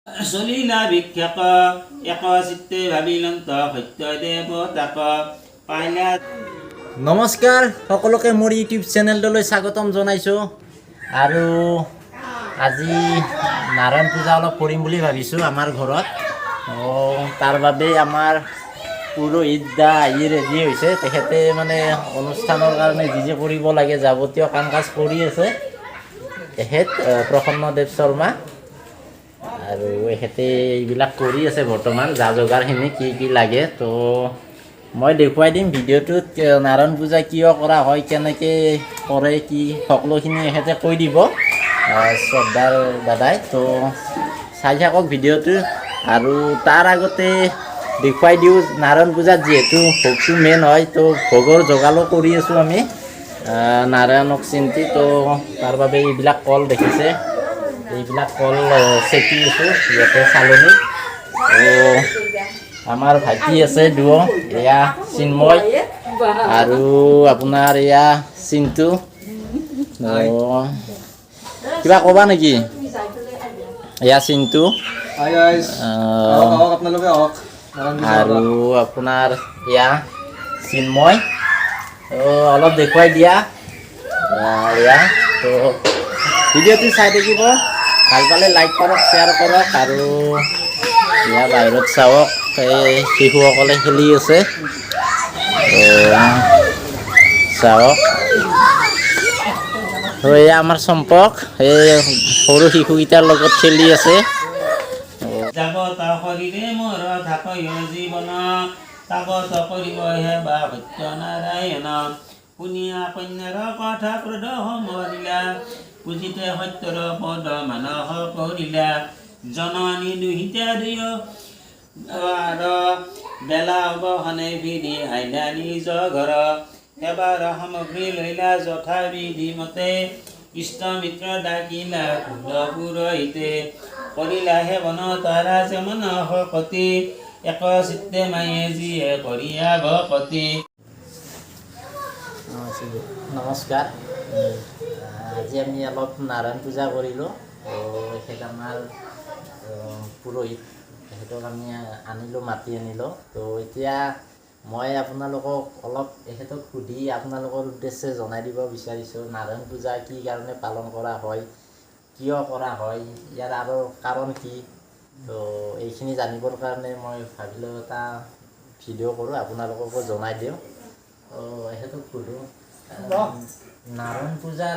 চলিলা ভিক্ষাক এক চিত্তে ভাবিলন্ত সত্য দেৱতাক পাইলা। নমস্কাৰ সকলোকে, মোৰ ইউটিউব চেনেলটোলৈ স্বাগতম জনাইছোঁ। আৰু আজি নাৰায়ণ পূজা অলপ কৰিম বুলি ভাবিছোঁ আমাৰ ঘৰত। তাৰ বাবে আমাৰ পুৰোহিত দা আহি ৰেডি হৈছে। তেখেতে মানে অনুষ্ঠানৰ কাৰণে যি যি কৰিব লাগে, যাৱতীয় কাম কাজ কৰি আছে। তেখেত প্ৰসন্ন দেৱ শৰ্মা আৰু এখেতে এইবিলাক কৰি আছে বৰ্তমান, যা যোগাৰখিনি কি কি লাগে। তো মই দেখুৱাই দিম ভিডিঅ'টোত, নাৰায়ণ পূজা কিয় কৰা হয়, কেনেকৈ কৰে, কি সকলোখিনি এখেতে কৈ দিব, শ্ৰদ্ধাৰ দাদাই। তো চাই থাকক ভিডিঅ'টো। আৰু তাৰ আগতে দেখুৱাই দিওঁ, নাৰায়ণ পূজাত যিহেতু ভোগটো মেইন হয়, তো ভোগৰ যোগাৰো কৰি আছোঁ আমি নাৰায়ণক চিন্তি। তো তাৰ বাবে এইবিলাক কল দেখিছে, এইবিলাক কল চেকি আছোঁ ইয়াতে চালনীত। তো আমাৰ ভাইটি আছে দুয়ো, এয়া চিন্ময় আৰু আপোনাৰ এয়া চিন্তু। তো কিবা ক'বা নেকি? এয়া চিন্তু। Hi guys. আহক আহক, আপোনালোকে আহক নাৰায়ণ পূজা। আৰু আপোনাৰ এয়া চিন্ময়। তো অলপ দেখুৱাই দিয়া। এয়া তো ভিডিঅ'টো চাই থাকিব, ভাল পালে লাইক কৰক, শ্বেয়াৰ কৰক। আৰু এয়া বাহিৰত চাওক, এই শিশুসকলে খেলি আছে। তো চাওক, তো এয়া আমাৰ চম্পক, এই সৰু শিশুকেইটাৰ লগত খেলি আছে। যাৱত শৰীৰে মোৰ থাকয় জীৱন, তাৱত কৰিব সেৱা সত্য নাৰায়ণ। শুনিয়া কন্যাৰ কথা ক্ৰোধ মৰিলা, পূজিতে সত্যৰ পদ মানস কৰিলা। জননী দুহিতা দুয়ো আৰু বেলা অৱসানে ফিৰি আইলা নিজ ঘৰ। সেৱাৰ সামগ্ৰী লৈলা যথা বিধি মতে, ইষ্ট মিত্ৰ ডাকিলা কুল পুৰোহিতে। কৰিলা সেৱন তাৰা যেমন শকতি, এক চিত্তে মায়ে যিয়ে কৰিয়া ভকতি। নমস্কাৰ। আজি আমি অলপ নাৰায়ণ পূজা কৰিলোঁ। তো এখেত আমাৰ পুৰোহিত, তেখেতক আমি আনিলোঁ, মাতি আনিলোঁ। তো এতিয়া মই আপোনালোকক অলপ এখেতক সুধি আপোনালোকৰ উদ্দেশ্যে জনাই দিব বিচাৰিছোঁ, নাৰায়ণ পূজা কি কাৰণে পালন কৰা হয়, কিয় কৰা হয়, ইয়াৰ আৰু কাৰণ কি। তো এইখিনি জানিবৰ কাৰণে মই ভাবিলোঁ এটা ভিডিঅ' কৰোঁ, আপোনালোককো জনাই দিওঁ। তো এখেতক সোধোঁ, নাৰায়ণ পূজাৰ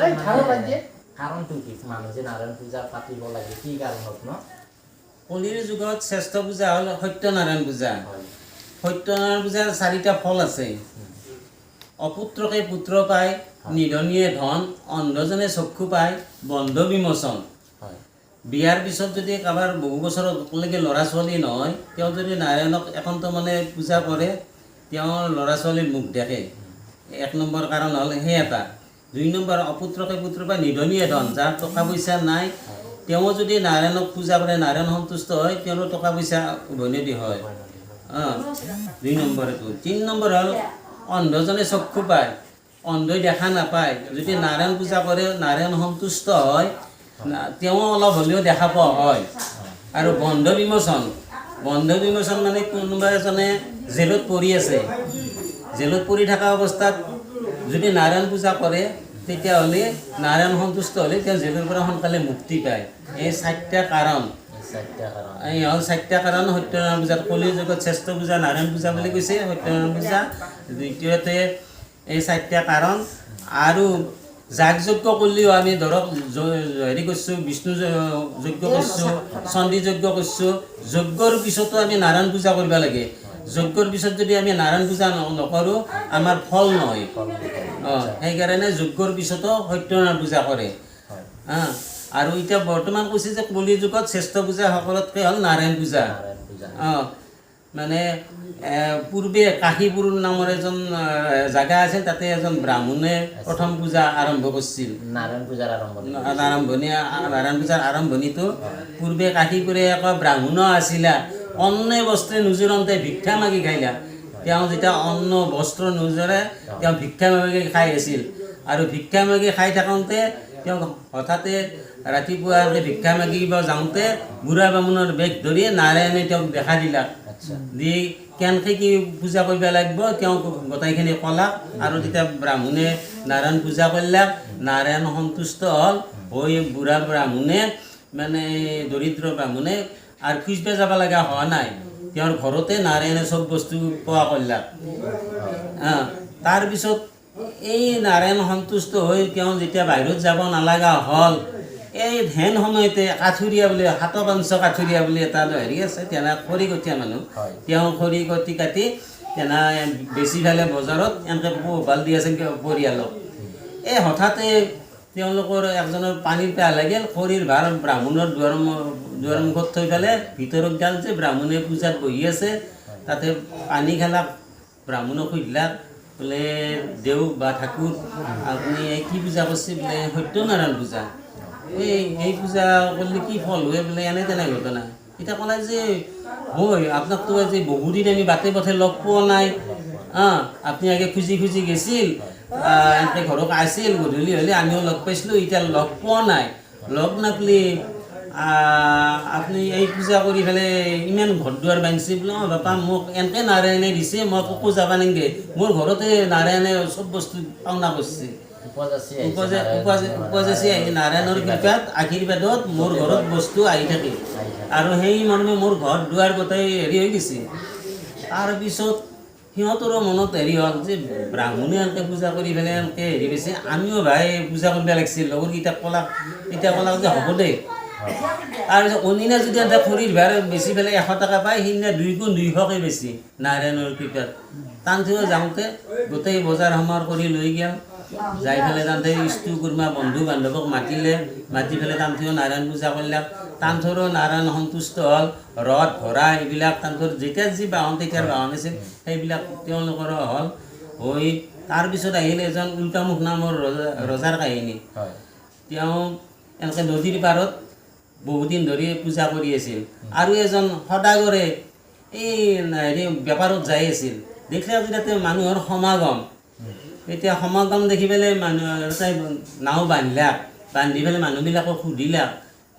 মানে কাৰণটো কি? মানুহ যে নাৰায়ণ পূজা পাতিব লাগে, কি কাৰণত ন? কলিৰ যুগত শ্ৰেষ্ঠ পূজা হ'ল সত্যনাৰায়ণ পূজা। সত্যনাৰায়ণ পূজাৰ চাৰিটা ফল আছে। অপুত্ৰকে পুত্ৰ পায়, নিধনীয়ে ধন, অন্ধজনে চক্ষু পায়, বন্ধ বিমোচন। বিয়াৰ পিছত যদি কাৰোবাৰ বহু বছৰলৈকে ল'ৰা ছোৱালী নহয়, তেওঁ যদি নাৰায়ণক একান্ত মানে পূজা কৰে, তেওঁৰ ল'ৰা ছোৱালীৰ মুখ দেখে। এক নম্বৰ কাৰণ হ'ল সেই এটা। দুই নম্বৰ, অপুত্ৰকে পুত্ৰ পায়, নিধনীয়ে ধন, যাৰ টকা পইচা নাই, তেওঁ যদি নাৰায়ণক পূজা কৰে, নাৰায়ণ সন্তুষ্ট হয়, তেওঁৰো টকা পইচা উভৈনদী হয়। দুই নম্বৰ এইটো। তিনি নম্বৰ হ'ল অন্ধজনে চক্ষু পায়। অন্ধই দেখা নাপায়, যদি নাৰায়ণ পূজা কৰে, নাৰায়ণ সন্তুষ্ট হয়, তেওঁ অলপ হ'লেও দেখা পোৱা হয়। আৰু বন্ধ বিমোচন। বন্ধ বিমোচন মানে কোনোবা এজনে জেলত পৰি আছে, জেলত পৰি থকা অৱস্থাত যদি নাৰায়ণ পূজা কৰে, তেতিয়াহ'লে নাৰায়ণ সন্তুষ্ট হ'লে তেওঁ জেলৰ পৰা সোনকালে মুক্তি পায়। এই চাৰিটা কাৰণ। এই চাৰিটা কাৰণ। এই হ'ল চাৰিটা কাৰণ সত্যনাৰায়ণ পূজাত। কলিৰ যুগত শ্ৰেষ্ঠ পূজা নাৰায়ণ পূজা বুলি কৈছে, সত্যনাৰায়ণ পূজা। দ্বিতীয়তে এই চাৰিটা কাৰণ। আৰু যাগ যজ্ঞ কৰিলেও আমি ধৰক হেৰি কৰিছোঁ, বিষ্ণু যজ্ঞ কৰিছোঁ, চণ্ডী যজ্ঞ কৰিছোঁ, যজ্ঞৰ পিছতো আমি নাৰায়ণ পূজা কৰিব লাগে। যজ্ঞৰ পিছত যদি আমি নাৰায়ণ পূজা নকৰোঁ, আমাৰ ফল নহয়। সেইকাৰণে যজ্ঞৰ পিছতো সত্যনাৰায়ণ পূজা কৰে। আৰু এতিয়া বৰ্তমান কৈছে যে কলি যুগত শ্ৰেষ্ঠ পূজা সকলোতকৈ হ'ল নাৰায়ণ পূজা। নাৰায়ণ পূজা। মানে পূৰ্বে কাশীপুৰ নামৰ এজন জাগা আছিল, তাতে এজন ব্ৰাহ্মণে প্ৰথম পূজা আৰম্ভ কৰিছিল। নাৰায়ণ পূজাৰ আৰম্ভণি। আৰম্ভণি, নাৰায়ণ পূজাৰ আৰম্ভণিটো পূৰ্বে কাশীপুৰে এক ব্ৰাহ্মণ আছিলা, অন্নে বস্ত্ৰে নুজুৰন্তে ভিক্ষা মাগি খাইলা। তেওঁ যেতিয়া অন্ন বস্ত্ৰ নুজুৰে, তেওঁ ভিক্ষা মাগি খাই আছিল। আৰু ভিক্ষা মাগি খাই থাকোঁতে তেওঁক হঠাতে ৰাতিপুৱা এনেকৈ ভিক্ষা মাগিব যাওঁতে বুঢ়া বামুণৰ বেগ ধৰি নাৰায়ণে তেওঁক দেখা দিলাক। দি কেনেকৈ কি পূজা কৰিব লাগিব তেওঁক গোটেইখিনি ক'লাক। আৰু তেতিয়া ব্ৰাহ্মণে নাৰায়ণ পূজা কৰিলাক। নাৰায়ণ সন্তুষ্ট হ'ল হৈ বুঢ়া ব্ৰাহ্মণে, মানে দৰিদ্ৰ ব্ৰাহ্মণে আৰু খুজিব যাব লগা হোৱা নাই, তেওঁৰ ঘৰতে নাৰায়ণে চব বস্তু পোৱা কৰিলাক। তাৰপিছত এই নাৰায়ণ সন্তুষ্ট হৈ তেওঁ যেতিয়া বাহিৰত যাব নালাগা হ'ল, এই হেন সময়তে কাঠুৰীয়া বুলি, সাতপাঞ্চ কাঠুৰীয়া বুলি এটা হেৰি আছে, তেনে খৰিকটীয়া মানুহ। তেওঁ খৰিকটি কাটি তেনে বেচি পেলাই বজাৰত এনেকৈ পোহপাল দি আছিল পৰিয়ালক। এই হঠাতে তেওঁলোকৰ একজনৰ পানীৰ পিয়াহ লাগিল। খৰিৰ ভাৰ ব্ৰাহ্মণৰ দুৱাৰ মুখত থৈ পেলাই ভিতৰত গ'ল যে ব্ৰাহ্মণে পূজাত বহি আছে, তাতে পানী খালাক। ব্ৰাহ্মণক সুধিলাক, বোলে দেউ বা ঠাকুৰ, আপুনি এই কি পূজা কৰিছে? বোলে সত্যনাৰায়ণ পূজা। এই পূজা কৰিলে কি ফল হয়? বোলে এনে তেনে ঘটনা। এতিয়া ক'লে যে হয়, আপোনাকতো আজি বহুদিন আমি বাটে পথে লগ পোৱা নাই। আপুনি আগে খুজি খুজি গেছিল, এনেকৈ ঘৰত আছিল, গধূলি হ'লে আমিও লগ পাইছিলোঁ, এতিয়া লগ পোৱা নাই। লগ নাপলি আপুনি এই পূজা কৰি পেলাই ইমান ঘৰ দুৱাৰ বান্ধিছে। বোলে অঁ বাপা, মোক এনেকৈ নাৰায়ণে দিছে, মই ক'তো যাব নালাগে, মোৰ ঘৰতে নাৰায়ণে চব বস্তু পাওনা কৰিছে। উপযাচি আহি নাৰায়ণৰ কৃপাত, আশীৰ্বাদত মোৰ ঘৰত বস্তু আহি থাকে আৰু সেই মৰ্মে মোৰ ঘৰ দুৱাৰ গোটেই হেৰি হৈ গৈছে। তাৰপিছত সিহঁতৰো মনত হেৰি হ'ল যে ব্ৰাহ্মণে এনেকৈ পূজা কৰি পেলাই এনেকৈ হেৰি পাইছে, আমিও ভাই পূজা কৰিব লাগিছিল। লগৰকেইটাক ক'লাক, তেতিয়া ক'লাক যে হ'ব দে। তাৰপিছত অনিনা যদি এটা খৰিৰ ভাৰ বেচি পেলাই 100 টকা পায়, সিদিনা 2 গুণ 200কে বেছি নাৰায়ণৰ কৃপাত। টানথিও যাওঁতে গোটেই বজাৰ সমাৰ কৰি লৈ গ'ল। যাই পেলাই তান্তে ইষ্টু কুৰ্মা বন্ধু বান্ধৱক মাতিলে, মাতি পেলাই তান্থেও নাৰায়ণ পূজা কৰিলাক। তান্থৰো নাৰায়ণ সন্তুষ্ট হ'ল। ৰথ ঘোঁৰা এইবিলাক তান্থৰ যেতিয়া যি বাহন তেতিয়াৰ বাহন আছিল, সেইবিলাক তেওঁলোকৰো হ'ল হৈ। তাৰপিছত আহিল এজন উল্টামুখ নামৰ ৰজাৰ কাহিনী। তেওঁ এনেকৈ নদীৰ পাৰত বহুদিন ধৰি পূজা কৰি আছিল। আৰু এজন সদাগৰে এই হেৰি বেপাৰত যাই আছিল। দেখিলে যে তাতে মানুহৰ সমাগম। এতিয়া সমাগম দেখি পেলাই মানুহ তাই নাও বান্ধিলাক, বান্ধি পেলাই মানুহবিলাকক সুধিলাক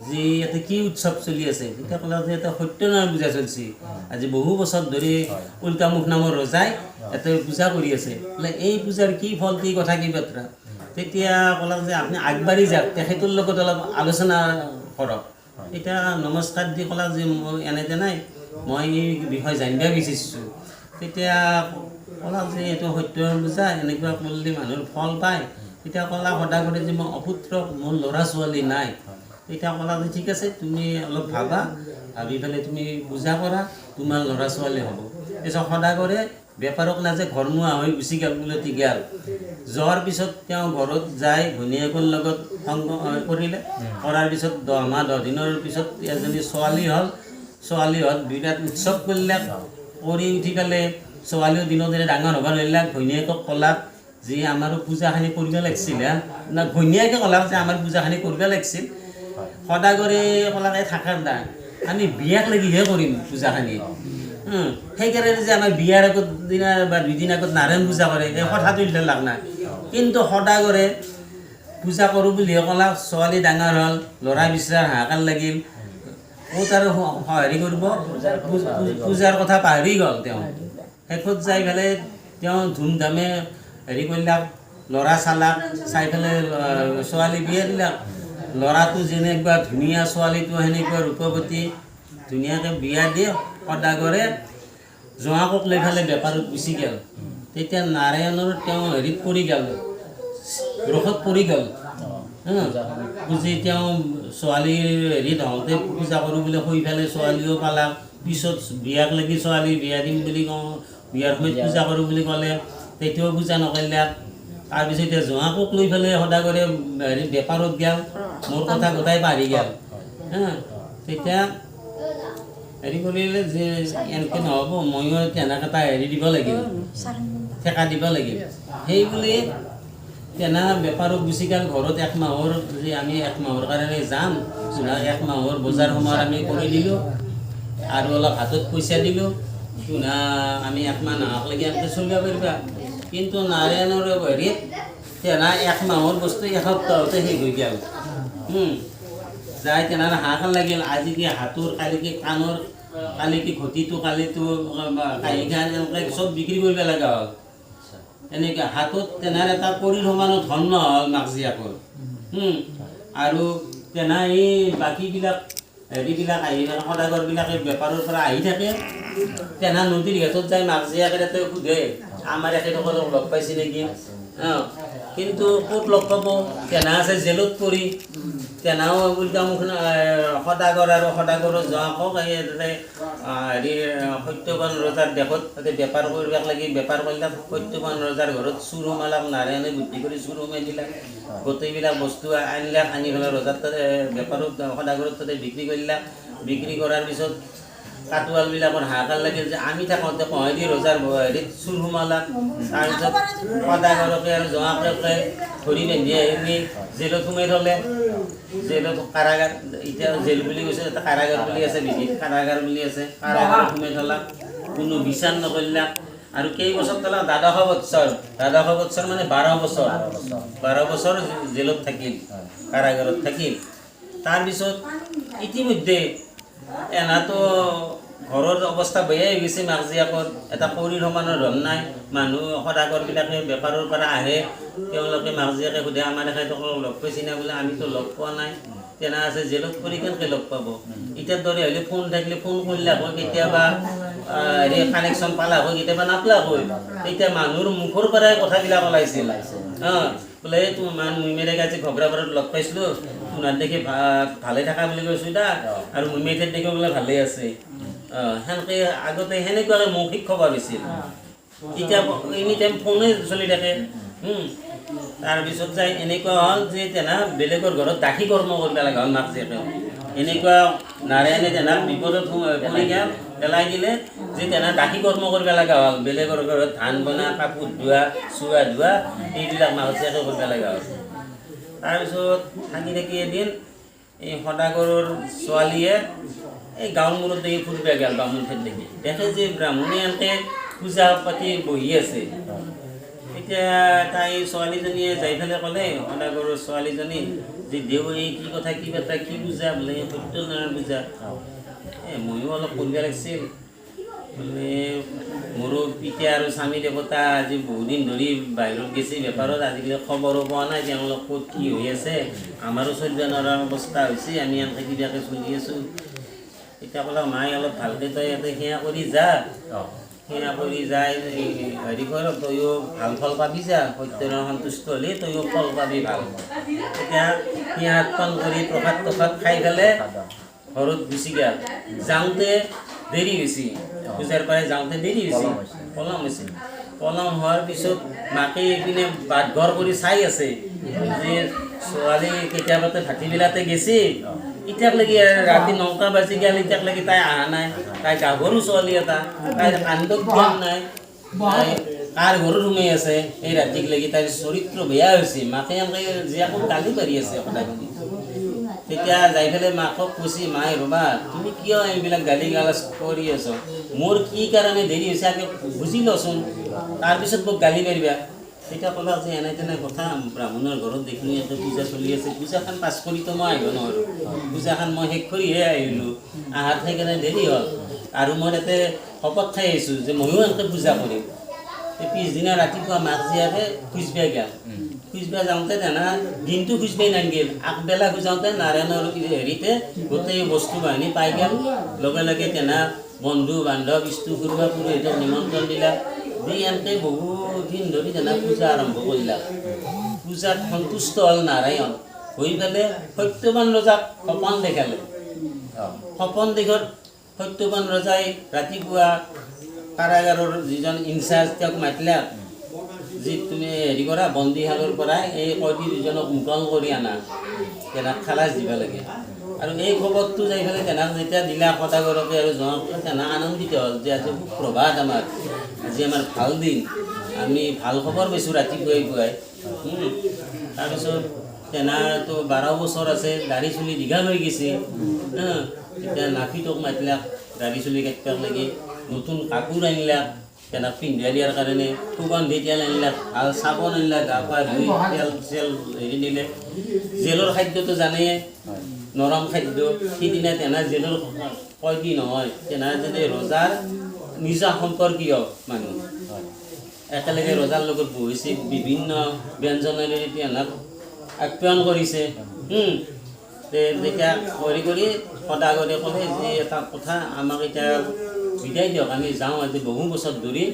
যে ইয়াতে কি উৎসৱ চলি আছে। তেতিয়া ক'লে যে ইয়াতে সত্যনাৰায়ণ পূজা চলিছে, আজি বহু বছৰ ধৰি উল্টামুখ নামৰ ৰজাই ইয়াতে পূজা কৰি আছে। বোলে এই পূজাৰ কি ফল, কি কথা, কি বাৰ্তা? তেতিয়া ক'লাক যে আপুনি আগবাঢ়ি যাওক, তেখেতৰ লগত অলপ আলোচনা কৰক। তেতিয়া নমস্কাৰ দি ক'লাক যে মই এনে তেনে মই এই বিষয়ে জানিব বিচাৰিছোঁ। তেতিয়া ক'লাক যে এইটো সত্যনাৰায়ণ পূজা, এনেকুৱা কৰিলে মানুহৰ ফল পায়। তেতিয়া ক'লা সদাগৰে যে মই অপুত্ৰ, মোৰ ল'ৰা ছোৱালী নাই। তেতিয়া ক'লা যে ঠিক আছে, তুমি অলপ ভাবা, ভাবি পেলাই তুমি পূজা কৰা, তোমাৰ ল'ৰা ছোৱালী হ'ব। তাৰপিছত সদাগৰে বেপাৰক নাযায়, ঘৰমুৱা হৈ গুচি গ'ল, উলটি গ'ল। যোৱাৰ পিছত তেওঁ ঘৰত যাই ঘৈণীয়েকৰ লগত সংগ কৰিলে। কৰাৰ পিছত 10 মাহ 10 দিনৰ পিছত এজনী ছোৱালী হ'ল। ছোৱালী হ'ল, বিৰাট উৎসৱ কৰিলে। কৰি উঠি পেলাই ছোৱালীও দিনক দিনে ডাঙৰ হ'ব ধৰিলাক। ঘৈণীয়েকক ক'লাক যে আমাৰো পূজাখিনি কৰিব লাগিছিল। হা না, ঘৈণীয়েকে ক'লাক যে আমাৰ পূজাখিনি কৰিব লাগিছিল। সদাগৰে ক'লাক এই থাকাৰ দা, আমি বিয়াক লাগিহে কৰিম পূজাখিনি। সেইকাৰণে যে আমাৰ বিয়াৰ আগত দিনা বা দুদিন আগত নাৰায়ণ পূজা কৰে, এই কথাটো ইল্লা লাগ নাই। কিন্তু সদাগৰে পূজা কৰোঁ বুলিহে ক'লাক। ছোৱালী ডাঙৰ হ'ল, ল'ৰা বিচৰাৰ হাহাকাৰ লাগিল। ক'ত আৰু হেৰি কৰিব, পূজাৰ কথা পাহৰি গ'ল তেওঁ। শেষত যাই পেলাই তেওঁ ধুমধামে হেৰি কৰিলাক, ল'ৰা চালাক, চাই পেলাই ছোৱালী বিয়া দিলাক। ল'ৰাটো যেনেকুৱা ধুনীয়া, ছোৱালীটো সেনেকুৱা ৰূপৱতী, ধুনীয়াকৈ বিয়া দি সদাগৰে জোঁৱাকক লৈ পেলাই বেপাৰত গুচি গ'ল। তেতিয়া নাৰায়ণৰ তেওঁ হেৰিত পৰি গ'ল, ৰোষত পৰি গ'ল। বুজি তেওঁ ছোৱালীৰ হেৰিত হওঁতে পূজা কৰোঁ বুলি কৈ পেলাই ছোৱালীও পালাক। পিছত বিয়াক লাগি ছোৱালী বিয়া দিম বুলি কওঁ, বিয়াৰ সময়ত পূজা কৰোঁ বুলি ক'লে, তেতিয়াও পূজা নকৰিলে। তাৰপিছত এতিয়া জোঁৱাকক লৈ পেলাই সদাগৰে হেৰি বেপাৰত গ'ল, মোৰ কথা গোটাই পাহৰি গ'ল। হা, তেতিয়া হেৰি কৰিলে যে এনেকৈ নহ'ব, ময়ো তেনেকৈ এটা হেৰি দিব লাগিল, ঠেকা দিব লাগিল। সেই বুলি তেনে বেপাৰত গুচি গ'ল। ঘৰত এক মাহৰ যে আমি এক মাহৰ কাৰণে যাম, এক মাহৰ বজাৰ সমাৰ আমি কৰি দিলোঁ আৰু অলপ হাতত পইচা দিলোঁ, তোনা আমি এক মাহ নাহাক লাগি এনেকৈ চলিব পাৰিবা। কিন্তু নাৰায়ণৰ হেৰিত তেনা এক মাহৰ বস্তু এসপ্তাহতে শেষ হৈ গ'ল। যাই তেনা হাহাকাৰ লাগিল। আজি কি হাতৰ, কালি কি কাণৰ, কালি কি ঘটিটো, কালিটো কাঁহীখান, এনেকৈ চব বিক্ৰী কৰিব লগা হ'ল। এনেকৈ হাতত তেনাৰ এটা কৰিৰ সমানো ধন নহ'ল মাক জীয়েকৰ। আৰু তেনা এই বাকীবিলাক হেৰিবিলাক আহি থাকে, সদাগৰবিলাকে বেপাৰৰ পৰা আহি থাকে। তেনা নদীৰ ঘাটত যায় মাক জীয়েকে তাতে সোধে, আমাৰ এখেতসকলক লগ পাইছে নেকি? অঁ, কিন্তু ক'ত লগ পাব? তেনা আছে জেলত পৰি। তেনাও উল্টা মুখ সদাগৰ আৰু সদাগৰৰ জোঁৱাকক এই তাতে হেৰি সত্যবান ৰজাৰ দেশত তাতে বেপাৰ কৰিব লাগি বেপাৰ কৰিলে। সত্যবান ৰজাৰ ঘৰত চুৰ সোমালাক, নাৰায়ণে বুদ্ধি কৰি চুৰ সোমাই দিলাক। গোটেইবিলাক বস্তু আনিলাক, আনি পেলাই ৰজাৰ তাতে বেপাৰত সদাগৰত তাতে বিক্ৰী কৰিলাক। বিক্ৰী কৰাৰ পিছত কাটোৱালবিলাকৰ হাহাকাৰ লাগিল যে আমি থাকোঁতে কহেদি ৰজাৰ হেৰিত চুৰ সোমালাক। তাৰপিছত সদাগৰকে আৰু জোঁৱাকে ধৰি বান্ধি আনি জেলত সোমাই থ'লে। জেলত কাৰাগাৰ, এতিয়া জেল বুলি কৈছে, এটা কাৰাগাৰ বুলি আছে, বিধিত কাৰাগাৰ বুলি আছে। কাৰাগাৰত সোমাই থলাক, কোনো বিচাৰ নকৰিলাক। আৰু কেইবছৰ থলাক? 12 বছৰ। 12 বছৰ মানে 12 বছৰ। 12 বছৰ জেলত থাকিল, কাৰাগাৰত থাকিল। তাৰপিছত ইতিমধ্যে এনাতো ঘৰৰ অৱস্থা বেয়াই হৈ গৈছে মাক জীয়েকৰ। এটা কৰিৰ সমানৰ ধন নাই। মানুহ সদাগৰবিলাকে বেপাৰৰ পৰা আহে, তেওঁলোকে মাক জীয়েকে সোধে, আমাৰ এখেতসকলক লগ পাইছি না? বোলে আমিতো লগ পোৱা নাই। তেনা আছে জেলত পৰি, কেনেকৈ লগ পাব? এতিয়াৰ দৰে হ'লে ফোন থাকিলে ফোন কৰিলে আকৌ কেতিয়াবা হেৰি কানেকশ্যন পালা হয়, কেতিয়াবা নাপলা হয়। তেতিয়া মানুহৰ মুখৰ পৰাই কথাবিলাক ওলাইছিল। অঁ, বোলে এই তোমাৰ মুইমেৰে আজি ঘগ্ৰাপাৰত লগ পাইছিলোঁ, তোমাৰ দেখি ভালে থাকা বুলি কৈছোঁ দা, আৰু মুইমেঠেত দেখি বোলে ভালেই আছে। অঁ, সেনেকৈ আগতে সেনেকুৱাকৈ মৌখিক খবৰ হৈছিল। এতিয়া এনি টাইম ফোনে চলি থাকে। তাৰপিছত যাই এনেকুৱা হ'ল যে তেনা বেলেগৰ ঘৰত দাসী কৰ্ম কৰিব লগা হ'ল মাক জীয়েকে। এনেকুৱা নাৰায়ণে তেনা বিপদত পৰি গ'ল, পেলাই দিলে যে তেনা দাসী কৰ্ম কৰিব লগা হ'ল। বেলেগৰ ঘৰত ধান বনা, কাপোৰ ধোৱা, চোৱা ধোৱা, এইবিলাক মাক জীয়েকে কৰিব লগা হ'ল। তাৰপিছত থাকি থাকি এদিন এই সদাগৰৰ ছোৱালীয়ে এই গাঁৱৰ মূৰত দেখি ফুৰিব গ'ল। বামুণ ঠাইত দেখি দেখে যে ব্ৰাহ্মণে এনেকৈ পূজা পাতি বহি আছে। তেতিয়া তাই ছোৱালীজনীয়ে যাই পেলাই ক'লে, সদাগৰৰ ছোৱালীজনী, যে দেউ, এই কি কথা, কি বাৰ্তা, কি পূজা? বোলে সত্যনাৰায়ণ পূজা। এই ময়ো অলপ কৰিব লাগিছিল। বোলে মোৰো পিতা আৰু স্বামী দেৱতা আজি বহুদিন ধৰি বাহিৰত গৈছে বেপাৰত, আজিকালি খবৰো পোৱা নাই তেওঁলোক ক'ত কি হৈ আছে। আমাৰো চলিব নোৱাৰাৰ অৱস্থা হৈছে, আমি এনেকৈ কিবাকৈ চলি আছোঁ। তেতিয়া ক'লে, মায়ে অলপ ভালকৈ তই ইয়াতে সেৱা কৰি যা। সেৱা কৰি যাই এই হেৰি কৰ, তয়ো ভাল ফল পাবি যা। সত্যনাৰায়ণ সন্তুষ্ট হ'লে তয়ো ফল পাবি ভাল। তেতিয়া সেৱা পান কৰি প্ৰসাদ তসাদ খাই পেলাই ঘৰত গুচি গ'ল। যাওঁতে দেৰি হৈছে, পূজাৰ পৰাই যাওঁতে দেৰি হৈছে, পলম হৈছে। পলম হোৱাৰ পিছত মাকে এইপিনে বাটঘৰ কৰি চাই আছে যে ছোৱালী কেতিয়াবাতে ভাটিবেলাতে গেছি, এতিয়াক লাগি ৰাতি 9টা বাজি গ'ল, এতিয়াক লাগি তাই অহা নাই। তাই গাভৰু ছোৱালী এটা, তাইৰ কাণ্ডক জ্ঞান নাই, তাই কাৰ ঘৰত সোমাই আছে এই ৰাতিক লাগি? তাইৰ চৰিত্ৰ বেয়া হৈছে। মাকে এনেকৈ জীয়েকক গালি পাৰি আছে সদায়। তেতিয়া যাই পেলাই মাকক কৈছি, মায়ে ৰ'বা, তুমি কিয় এইবিলাক গালি গালাজ কৰি আছ? মোৰ কি কাৰণে দেৰি হৈছে আগে বুজি লচোন, তাৰপিছত মোক গালি পাৰিবা। তেতিয়া ক'লা যে এনে তেনে কথা, ব্ৰাহ্মণৰ ঘৰত দেখিলোঁ ইয়াতে পূজা চলি আছে, পূজাখন পাছ কৰিতো মই আহিব নোৱাৰোঁ, পূজাখন মই শেষ কৰিহে আহিলোঁ, আহাত সেইকাৰণে দেৰি হ'ল। আৰু মই তাতে শপত খাই আহিছোঁ যে ময়ো এনেকৈ পূজা কৰিম। এই পিছদিনা ৰাতিপুৱা মাক জীয়েকে খুজবাই গ'ল। খুজবাই যাওঁতে তেনা দিনটো খুজবাই নাংগিল, আগবেলা খুজাওঁতে নাৰায়ণৰ হেৰিতে গোটেই বস্তু বাহিনী পাই গ'ল। লগে লগে তেনা বন্ধু বান্ধৱ, ইষ্টু খুৰমা, পুৰোহিতক নিমন্ত্ৰণ দিলাক। দি এনেকৈ বহুদিন ধৰি তেনা পূজা আৰম্ভ কৰিলাক। পূজাত সন্তুষ্ট হ'ল নাৰায়ণ, হৈ পেলাই সত্যবান ৰজাক সপোন দেখালে। সপোন দেখত সত্যবান ৰজাই ৰাতিপুৱা কাৰাগাৰৰ যিজন ইনচাৰ্জ তেওঁক মাতিলা যি তুমি হেৰি কৰা, বন্দীশালৰ পৰা এই কয়দী দুজনক মোকল কৰি আনা, তেনাক খালাচ দিব লাগে। আৰু এই খবৰটো যাই পেলাই তেনাক যেতিয়া দিলা সদাগৰকে আৰু জোঁৱাকে, তেনা আনন্দিত হ'ল যে আজি সুপ্ৰভাত, আমাৰ আজি আমাৰ ভাল দিন, আমি ভাল খবৰ পাইছোঁ ৰাতিপুৱাই পুৱাই। তাৰপিছত তেনাৰতো 12 বছৰ আছে, দাড়ি চুলি দীঘল হৈ গৈছে। এতিয়া নাপিতক মাতিলাক দাড়ি চুলি কাটিবাক লাগি, নতুন কাপোৰ আনিলাক। তেনাক পিন্ধাই দিয়াৰ কাৰণে সুগন্ধি তেল আনিলাক, ভাল চাবোন আনিলাক, গা পা ধুই তেল চেল হেৰি দিলে। জেলৰ খাদ্যটো জানেয়ে, নৰম খাদ্য। সিদিনা তেনা জেলৰ কয়দি নহয়, তেনা যদি ৰজাৰ নিজা সম্পৰ্কীয় মানুহ একেলগে ৰজাৰ লগত বহিছে, বিভিন্ন ব্যঞ্জনেৰে তেনাক আপ্যায়ন কৰিছে। তেতিয়া কৰি কৰি সদাগৰে ক'লে যে এটা কথা, আমাক এতিয়া বিদায় দিয়ক, আমি যাওঁ, আজি বহু বছৰ ধৰি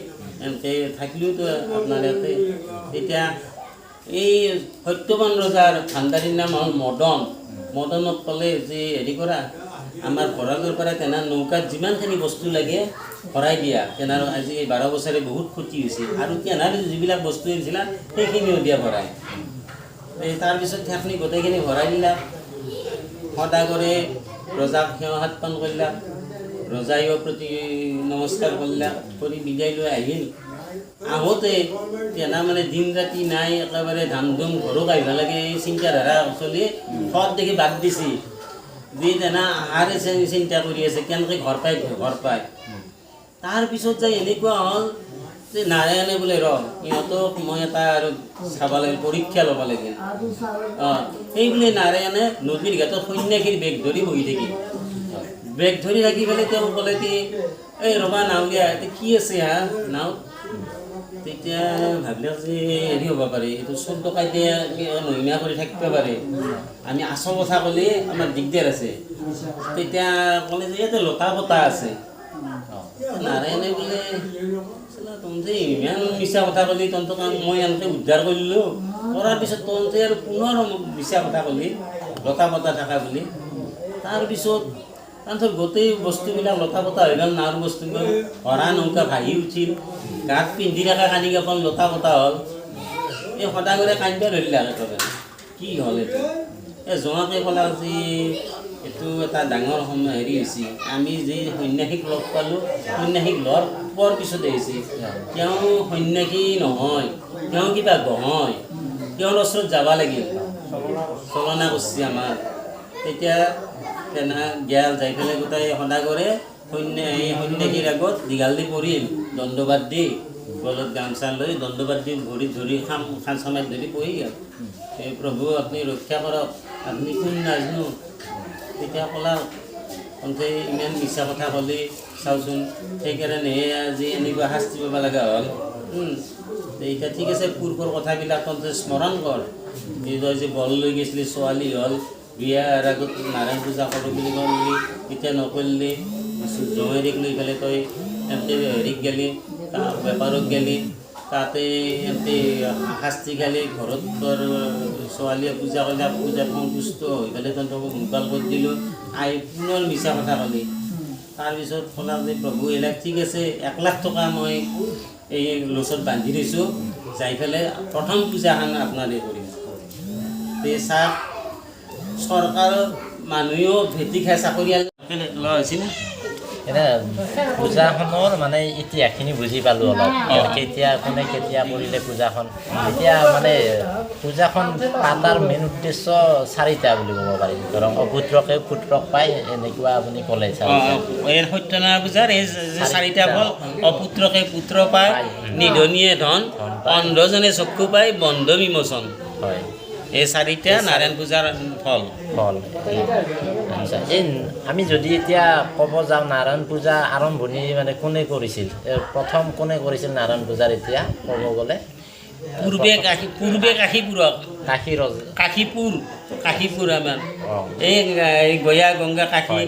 এনেকৈ থাকিলেওতো আপোনাৰ ইয়াতে। তেতিয়া এই সত্যবান ৰজাৰ ভাণ্ডাৰীৰ নাম হ'ল মদন। মদনক ক'লে যে হেৰি কৰা, আমাৰ ভঁৰালৰ পৰা তেনা নৌকাত যিমানখিনি বস্তু লাগে ভৰাই দিয়া, তেনাৰ আজি 12 বছৰে বহুত ক্ষতি হৈছে, আৰু তেনাৰ যিবিলাক বস্তু আনিছিলা সেইখিনিও দিয়া ভৰাই। এই তাৰপিছত সেইখিনি গোটেইখিনি ভৰাই দিলা। সদাগৰে ৰজাক সেৱা সৎপান কৰিলা, ৰজাইও প্ৰতি নমস্কাৰ কৰিলা, কৰি বিদায় লৈ আহিল। আহোঁতে তেনা মানে দিন ৰাতি নাই, একেবাৰে ধাম ধুম ঘৰত আহিব লাগে, এই চিন্তাধাৰা চলি সৎ দেখি বাদ দিছে। দি তেনা আহাৰে চিন্তা কৰি আছে কেনেকৈ ঘৰ পায়, ঘৰ পায়। তাৰপিছত যাই এনেকুৱা হ'ল যে নাৰায়ণে বোলে ৰ, ইহঁতক মই এটা আৰু চাব লাগিল, পৰীক্ষা ল'ব লাগিল। অঁ, সেই বুলি নাৰায়ণে নদীৰ ঘাটত সন্যাসীৰ বেগ ধৰি বহি থাকিল। বেগ ধৰি থাকি পেলাই তেওঁ ক'লে কি, এই ৰবা নাওলীয়া, এতিয়া কি আছে হা নাওত? তেতিয়া ভাবিলে যে হেৰি হ'ব পাৰে, এইটো চোৰ ডকাইতে মহিমা কৰি থাকিব পাৰে, আমি আচল কথা ক'লে আমাৰ দিগদাৰ আছে। তেতিয়া ক'লে যে ইয়াতে লতা পতা আছে। নাৰায়ণে বোলে তহঁতে ইমান মিছা কথা ক'লি, তহঁতক মই এনেকৈ উদ্ধাৰ কৰিলোঁ, কৰাৰ পিছত তহঁতে আৰু পুনৰ মিছা কথা ক'লি লতা পতা থকা বুলি। তাৰপিছত তাৰপিছত গোটেই বস্তুবিলাক লতা পতা হৈ গ'ল, নাৱৰ বস্তুবোৰ ভৰা নৌকা ভাহি উঠিল, গাত পিন্ধি থকা কানি কাপোৰ লতা পতা হ'ল। এই সদাগৰে কান্দিব ধৰিলে একেবাৰে, কি হ'ল এইটো। এই জোঁৱাকে ক'লা যে এইটো এটা ডাঙৰ হেৰি হৈছে, আমি যি সন্যাসীক লগ পালোঁ, সন্যাসীক লগ পোৱাৰ পিছতে হৈছে, তেওঁ সন্যাসী নহয়, তেওঁ কিবা গহয়, তেওঁৰ ওচৰত যাব লাগিল, চলনা কৰিছে আমাৰ। তেতিয়া তেনে গেল যাই পেলাই গোটেই সদাগৰে এই সন্যাসীৰ আগত দীঘাল দি পৰিল, দণ্ডবাদ দি গলত গামোচা লৈ দণ্ডবাদ দি ভৰিত ধৰি খাম খান চামাইত ধৰি পৰি গ'ল। এই প্ৰভু আপুনি ৰক্ষা কৰক, আপুনি কোন নাজানো। তেতিয়া ক'লা তহঁতে ইমান মিছা কথা ক'লি, চাওচোন, সেইকাৰণেহে আজি এনেকুৱা শাস্তি পাব লগা হ'ল। এতিয়া ঠিক আছে, পূৰ্বৰ কথাবিলাক তহঁতে স্মৰণ কৰ। এই তই যে বল লৈ গৈছিলি, ছোৱালী হ'ল, বিয়াৰ আগত নাৰায়ণ পূজা কৰোঁ বুলি ক'লি, এতিয়া নকৰিলি, জোঁৱাইৰীক লৈ পেলাই তই এনেকৈ হেৰিত গেলি, বেপাৰত গেলি, তাতে এনেকৈ শাস্তি খালি, ঘৰত তোৰ ছোৱালীয়ে পূজা কৰিলে, পূজাত সন্তুষ্ট হৈ পেলাই তহঁতক মোকাল কৰি দিলোঁ, আহি পুনৰ মিছা কথা ক'লি। তাৰপিছত ক'লা যে প্ৰভু এইবিলাক ঠিক আছে, 1 লাখ টকা মই এই লোচত বান্ধি থৈছোঁ, যাই পেলাই প্ৰথম পূজাখন আপোনাৰে কৰিম। তে চাওক, চৰকাৰৰ মানুহেও ভেটি খাই চাকৰিয়াল লোৱা হৈছে না। এনে পূজাখনৰ মানে ইতিহাসখিনি বুজি পালোঁ অলপ, কেতিয়া কোনে কেতিয়া কৰিলে পূজাখন। এতিয়া মানে পূজাখন পাতাৰ মেইন উদ্দেশ্য চাৰিটা বুলি ক'ব পাৰি। ধৰক অপুত্ৰকে পুত্ৰক পায়, এনেকুৱা আপুনি ক'লে চাৰিটা। এই সত্যনাৰায়ণ পূজাৰ এই যে চাৰিটা ফল, অপুত্ৰকে পুত্ৰ পায়, নিধনীয়ে ধন, অন্ধজনে চক্ষু পায়, বন্ধ বিমোচন। হয়, এই চাৰিটা নাৰায়ণ পূজাৰ ফল। ফল। আচ্ছা, এই আমি যদি এতিয়া ক'ব যাওঁ নাৰায়ণ পূজা আৰম্ভণি মানে কোনে কৰিছিল, প্ৰথম কোনে কৰিছিল নাৰায়ণ পূজাৰ এতিয়া ক'ব গ'লে? পূৰ্বে কাশীপুৰক, কাশী ৰজ কাশীপুৰ, কাশীপুৰ আমাৰ অঁ এই গয়া গংগা কাশী,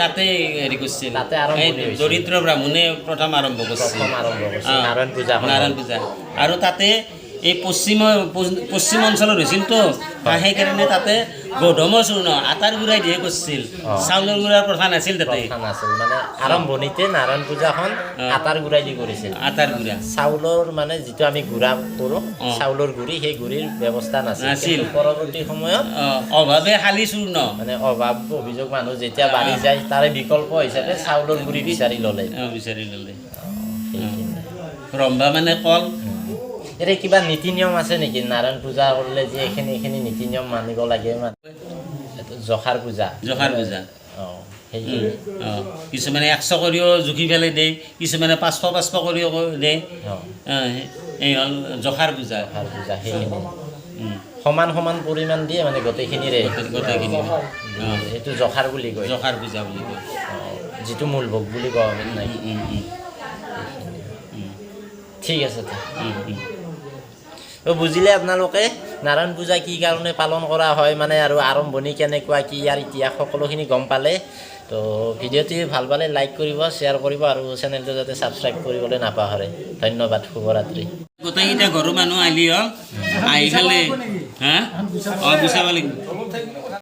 তাতে হেৰি কৰিছিল, তাতে আৰম্ভণি হৈছিল। দৰিদ্ৰ ব্ৰাহ্মণে প্ৰথম আৰম্ভ কৰিছিল। প্ৰথম আৰম্ভ কৰিছিল নাৰায়ণ পূজাখন। নাৰায়ণ পূজা। আৰু তাতে এই পশ্চিম অঞ্চলত হৈছিলতো, সেইকাৰণে তাতে গধমৰ চূৰ্ণ আটাৰ গুড়াই দিয়ে কৰিছিল, চাউলৰ গুড়াৰ প্ৰথা নাছিল তাতে। প্ৰথা নাছিল, মানে আৰম্ভণিতে নাৰায়ণ পূজাখন আটাৰ গুড়াই দি কৰিছিল। আটাৰ গুড়া, চাউলৰ মানে যিটো আমি গুড়া কৰোঁ, চাউলৰ গুড়ি, সেই গুড়িৰ ব্যৱস্থা নাছিল। নাছিল। কিন্তু পৰৱৰ্তী সময়ত অভাৱে শালি চূৰ্ণ, মানে অভাৱ অভিযোগ মানুহ যেতিয়া বাঢ়ি যায়, তাৰে বিকল্প হিচাপে চাউলৰ গুড়ি বিচাৰি ল'লে। বিচাৰি ল'লে। সেইখিনি। ৰম্ভা মানে কল। এতিয়া কিবা নীতি নিয়ম আছে নেকি নাৰায়ণ পূজা কৰিলে যে এইখিনি এইখিনি নীতি নিয়ম মানিব লাগে? মানে এইটো জখাৰ পূজা। জখাৰ পূজা। অঁ। সেইখিনি। অঁ, কিছুমানে 100 কৰিও জুখি পেলাই দিয়ে, কিছুমানে 500 500 কৰিও দিয়ে। অঁ, এই হ'ল জখাৰ পূজা। জখাৰ পূজা সেইখিনি সমান সমান পৰিমাণ দিয়ে মানে গোটেইখিনিৰে। গোটেইখিনি। দিয়ে। সেইটো জখাৰ বুলি কয়। জখাৰ পূজা বুলি কয়। অঁ, যিটো মূল ভোগ বুলি কওঁ আমি নাই? উম, উম, ঠিক আছে তে। উম, উম। তো বুজিলে আপোনালোকে নাৰায়ণ পূজা কি কাৰণে পালন কৰা হয় মানে আৰু আৰম্ভণি কেনেকুৱা কি, ইয়াৰ ইতিহাস সকলোখিনি গম পালে। তো ভিডিঅ'টি ভাল পালে লাইক কৰিব, শ্বেয়াৰ কৰিব আৰু চেনেলটো যাতে ছাবস্ক্ৰাইব কৰিবলৈ নাপাহৰে। ধন্যবাদ, শুভৰাত্ৰি। গোটেইকেইটা ঘৰৰ মানুহ আহিলি হ'ল, আহি পেলাই, হা, অঁ, গুচাব লাগিব।